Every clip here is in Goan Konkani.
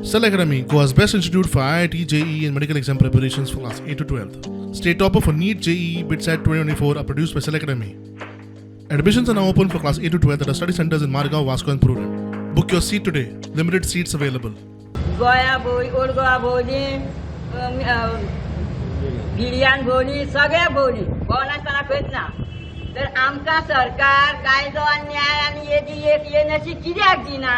Cell Academy, Goa's best institute for IIT, JEE, and medical exam preparations for class 8 to 12. State topper for NEET, JEE, BITSAT 2024 are produced by Cell Academy. Admissions are now open for class 8 to 12 at our study centers in Margao, Vasco, and Prudent. Book your seat today. Limited seats available. गोंया भोंवली, ओल्ड गोवा भोंवली, गिर्यान भोंवली, सगळ्या भोंवली, भोंवनासतना खंयच ना. तर आमकां सरकार कायदो आनी न्याय आनी हेजी एक येनशी कित्याक दिना?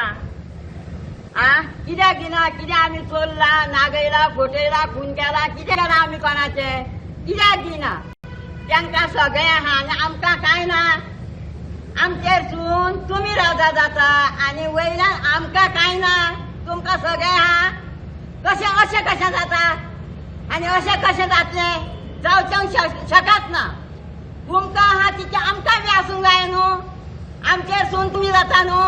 आ, कित्याक दिना? कित्याक आमी चोरला, नागयला, फटयला, खून केला? कितें केलां आमी कोणाचें? कित्याक दिना? तांकां सगळें आहा आनी आमकां कांय ना. आमचेर सून तुमी राजा जाता आनी वयल्यान आमकां कांय ना, तुमकां सगळें आहा. कशें अशें कशें जाता आनी अशें कशें जातलें? जावचें शकत ना. तुमकां आहा तितकें आमकां बी आसूंक जाय न्हू. आमचेर सून तुमी जाता न्हू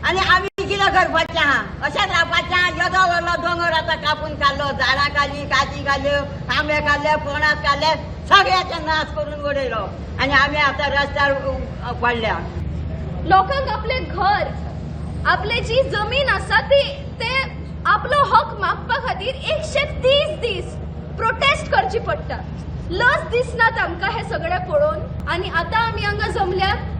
आनी आमी कितें करपाचें आहा? अशेंच रावपाचें आहा? येदो व्हडलो दोंगर आतां कापून काडलो, झाडां काडलीं, काजी काडल्यो, आंबे काडले, पणस काडले, सगळ्याचे नाश करून उडयलो आनी आमी आतां रस्त्यार पडल्या. लोकांक आपले घर, आपले जी जमीन आसा ती, ते आपलो हक मागपा खातीर 130 दीस प्रोटेस्ट करची पडटा. लज दिसना तांकां हे सगळें पळोवन? आनी आतां आमी हांगा जमल्यात,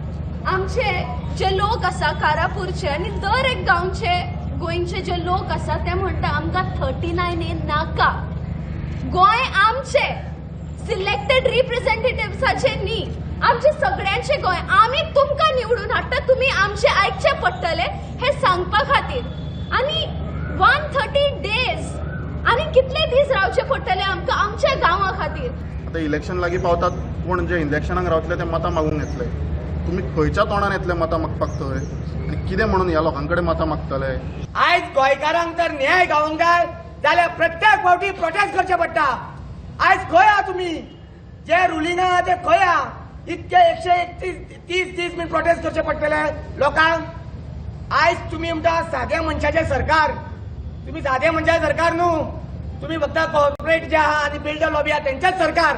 आमचे जे लोक आसा कारापूरचे आनी दर एक गांवचे, गोंयचे जे लोक आसा, ते म्हणटा, आमकां 39A नाका. गोंय आमचे, सिलेक्टेड रिप्रेझेंटेटिव्साचे न्ही, आमचे सगळ्यांचे गोंय. आमी तुमकां निवडून हाडटा, तुमी आमचे आयकचे पडटले, हे सांगपा खातीर. आनी 130 डेज, आनी कितले दीस रावचे पडटले आमकां आमच्या गांवा खातीर? आतां इलेक्शन लागीं पावतात. कोण जे इलेक्शनाक रावतले ते मतां मागूंक येतले. तुमी खंयच्या तोंडान येतले मतां मागपाक थंय आनी कितें म्हणून ह्या लोकां कडेन मतां मागतले? आयज गोंयकारांक जर न्याय गावोंक जाय जाल्यार प्रत्येक फावटी प्रोटेस्ट करचे पडटा. आयज खंय आहा तुमी? जे रुलिंग आहा ते खंय आहा? इतके 131 30 दीस बीन प्रोटेस्ट करचे पडटले लोकांक? आयज तुमी म्हणटा साद्या मनशाचें सरकार. तुमी साद्या मनशाचें सरकार न्हू, तुमी फक्त कॉर्पोरेट जे आहा आनी बिल्डर लॉबी आहा तेंचेच सरकार.